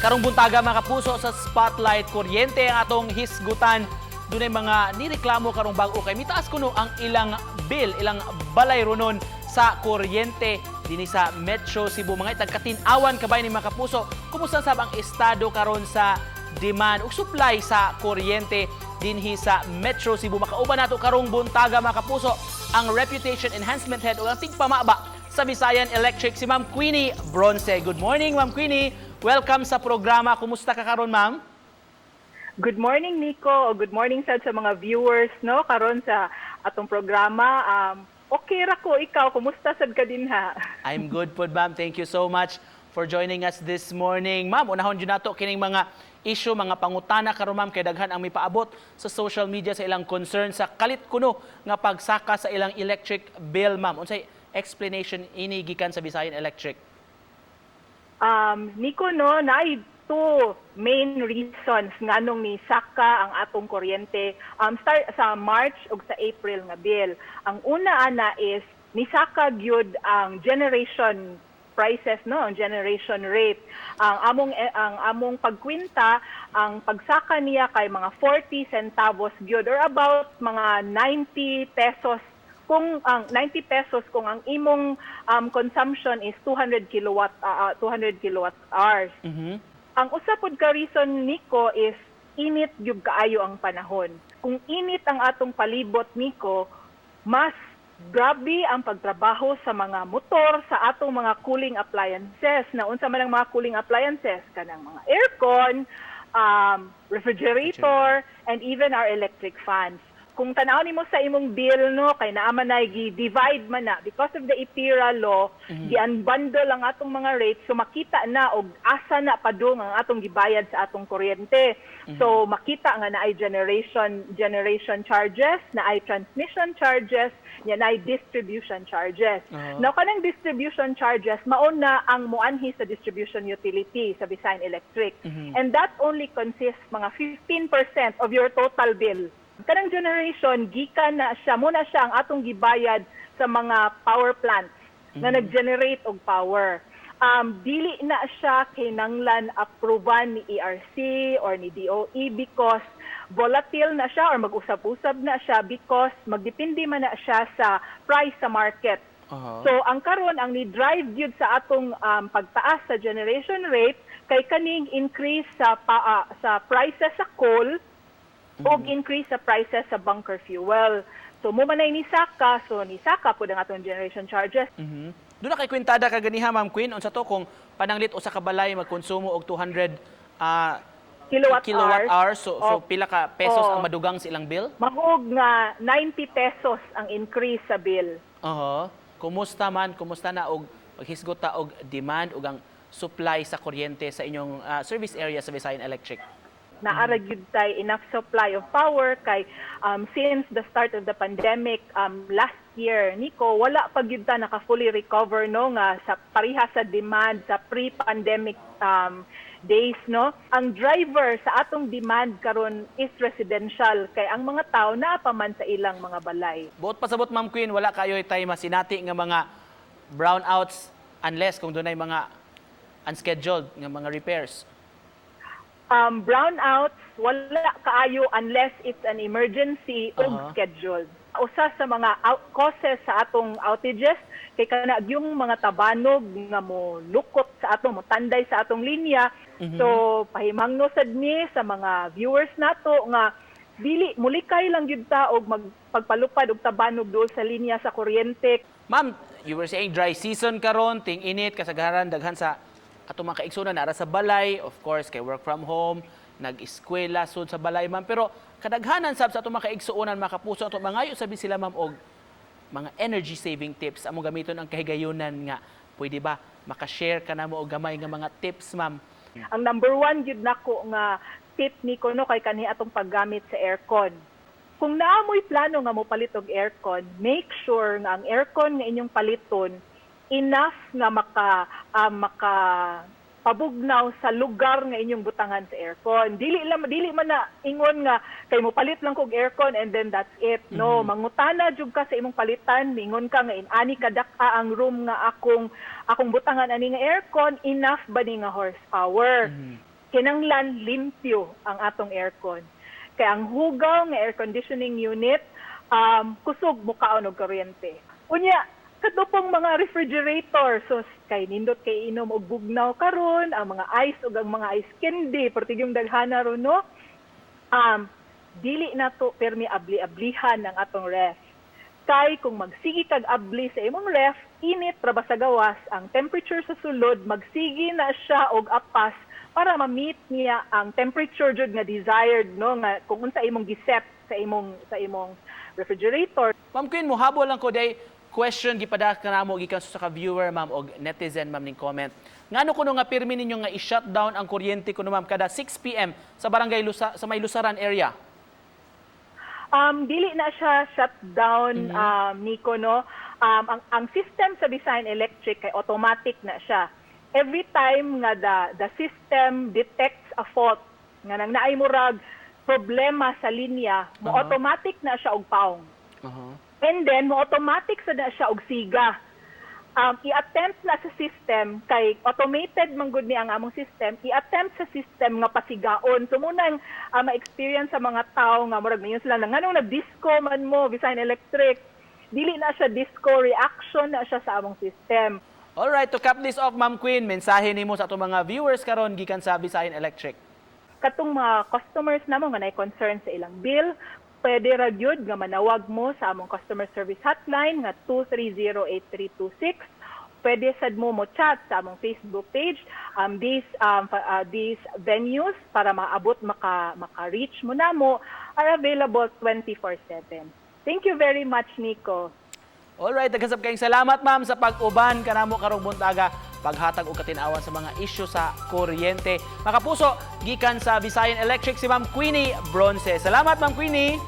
Karong buntaga, mga kapuso, sa Spotlight, kuryente ang atong hisgutan. Dunay mga nireklamo karong bag-o kay mitaas kuno ang ilang bill, ilang balayronon sa kuryente dinhi sa Metro Cebu. Mga itag katin-awan kabay ni mga kapuso, kumusta sab ang estado karon sa demand ug supply sa kuryente dinhi sa Metro Cebu? Makauban nato karong buntaga, mga kapuso, ang Reputation Enhancement Head o ang tigpamaba sa Visayan Electric, si Ma'am Queenie Bronce. Good morning, Ma'am Queenie. Welcome sa programa. Kumusta ka karon, Ma'am? Good morning, Nico. O good morning sad sa mga viewers, no, karon sa atong programa. Okay ra ko. Ikaw, kumusta sad ka dinha? I'm good pod, ma'am. Thank you so much for joining us this morning. Ma'am, unahon jud nato kining mga issue, mga pangutana karon, ma'am, kay daghan ang mipaabot sa social media sa ilang concern sa kalit kuno nga pagsaka sa ilang electric bill, ma'am. Unsay explanation ini gikan sa Visayan Electric? Nico, no, naay two main reasons nganong ni saka ang atong kuryente start sa March ug sa April nga bill. Ang una ana is nisaka gyud ang generation prices, no, ang generation rate. Ang among pagkwinta, ang pagsaka niya kay mga 40 centavos gyud or about mga 90 pesos kung ang 90 pesos kung ang imong consumption is 200 kilowatt hours. Ang usa pud ka reason, Nico, is init gyud kaayo ang panahon. Kung init ang atong palibot, Nico, mas grabe ang pagtrabaho sa mga motor sa atong mga cooling appliances. Na unsa man ang mga cooling appliances? Kanang mga aircon, refrigerator, and even our electric fans. Kung tanaw nimo sa imong bill, no, kay naa man ay gi-divide man na because of the EPIRA law, gi-unbundle ang atong mga rates, so makita na og asa na padung ang atong gibayad sa atong kuryente. So makita nga naay generation charges, naay transmission charges, nya naay distribution charges. Now, kanang distribution charges mao na ang muanhi sa distribution utility sa Visayan Electric. And that only consists mga 15% of your total bill. Kanang generation, gikan na siya, muna siya ang atong gibayad sa mga power plants na nag-generate og power. Dili na siya kinanglan approvan ni ERC or ni DOE because volatile na siya or mag-usab-usab na siya because magdepende man na siya sa price sa market. So ang karon, ang ni drive gyud sa atong pagtaas sa generation rate kay kaning increase sa prices sa coal ug increase sa prices sa bunker fuel. So mo man ay nisaka, so nisaka pud ang atong generation charges. Duna kay kwintada ka ganiha, Ma'am Queen, unsa to kung pananglit usa ka balay magkonsumo og 200 kilowatt kilowatt hours. Hours, so pila ka pesos ang madugang sa ilang bill? Mahog nga 90 pesos ang increase sa bill. Oho. Kumusta man, kumusta na og paghisgot ta og demand ug ang supply sa kuryente sa inyong service area sa Visayan Electric? Naa ra gyud tay enough supply of power kay since the start of the pandemic last year, Nico, wala pa gyud ta naka fully recover, no, nga sa pareha sa demand sa pre-pandemic days, no. Ang driver sa atong demand karon is residential kay ang mga tao naa pa man sa ilang mga balay. Buot pasabot, Ma'am Queen, wala kayo tay masinati nga mga brownouts unless kung dunay mga unscheduled nga mga repairs? Brownouts, wala kaayo unless it's an emergency o scheduled. Usa sa mga causes sa atong outages kay kana yung mga tabanog nga mo lukot sa atong, mo tanday sa atong linya. So pahimangno sad ni sa mga viewers nato nga dili mulikay lang gyud ta og magpagpalupad og tabanog duol sa linya sa kuryente. Ma'am, you were saying dry season karon, ting init, kasagaran daghan sa atong mga kaigsunan nara sa balay, of course kay work from home, nag-eskwela sud sa balay, ma'am. Pero kadaghanan sab sa atong mga kaigsuonan, mga kapuso, ato mangayo sabi sila, ma'am, og mga energy saving tips amo gamiton ang kahigayunan nga pwede ba maka-share ka namo og gamay nga mga tips, ma'am? Ang number one gyud nako nga tip ni no kay kanhi atong paggamit sa aircon. Kung naa mo'y plano nga mopalit og aircon, make sure nga ang aircon nga inyong paliton enough nga maka pabugnaw sa lugar nga inyong butangan sa aircon. Dili lang, dili man na ingon nga kay mopalit lang kog aircon and then that's it. No, mangutana jud ka sa imong palitan, mingon ka nga in-ani kadak-a ang room nga akong butangan ani nga aircon, enough ba ni nga horsepower? Kinanglan limpyo ang atong aircon. Kay ang hugaw nga air conditioning unit, kusog mukaon og kuryente. Unya, kato pong mga refrigerator, so kay nindot kay inom og bugnaw karon, ang mga ice ug ang mga ice candy, pertigyong daghana ron, no? Dili na to permi abli-ablihan ang atong ref. Kay kung magsigi kag abli sa imong ref, init ra ba sa gawas, ang temperature sa sulod magsigi na siya og apas para ma-meet niya ang temperature jud nga desired, no, nga kung unsa imong giset sa imong refrigerator. Ma'am Queen, muhabol lang ko day question gipada kanamo gikan sa ka viewer, ma'am, og netizen, ma'am, ning comment. Ngano kuno nga pirmi ninyo nga i-shutdown ang kuryente kuno, ma'am, kada 6 PM sa barangay Lusa, sa may Lusaran area? Dili na siya shutdown, Nico, no. Ang system sa Visayan Electric kay automatic na siya. Every time nga the system detects a fault, nga nang naay murag problema sa linya, mo automatic na siya og paong. And then mo automatic sa na siya og siga. I-attempt na sa system kay automated man gud ni ang among system, i-attempt sa system nga pasigaon. So munang ma-experience sa mga tao nga murag mayon sila na nganong nag-disco man mo, Visayan Electric. Dili na siya disco, reaction na siya sa among system. Alright, to cap this off, Ma'am Queen, mensahe nimo sa atong mga viewers karon gikan sa Visayan Electric. Katong mga customers namo nga naay concern sa ilang bill, pwede ra gyud nga manawag mo sa among customer service hotline nga 230-8326. Pwede sad mo mo chat sa among Facebook page. These venues para maabot maka-reach mo namo are available 24/7. Thank you very much, Nico. Alright, daghan sab kayong salamat, ma'am, sa pag-uban kanamo karong buntaga, paghatag og katinawan sa mga isyu sa kuryente. Makapuso, gikan sa Visayan Electric si Ma'am Queenie Bronce. Salamat, Ma'am Queenie.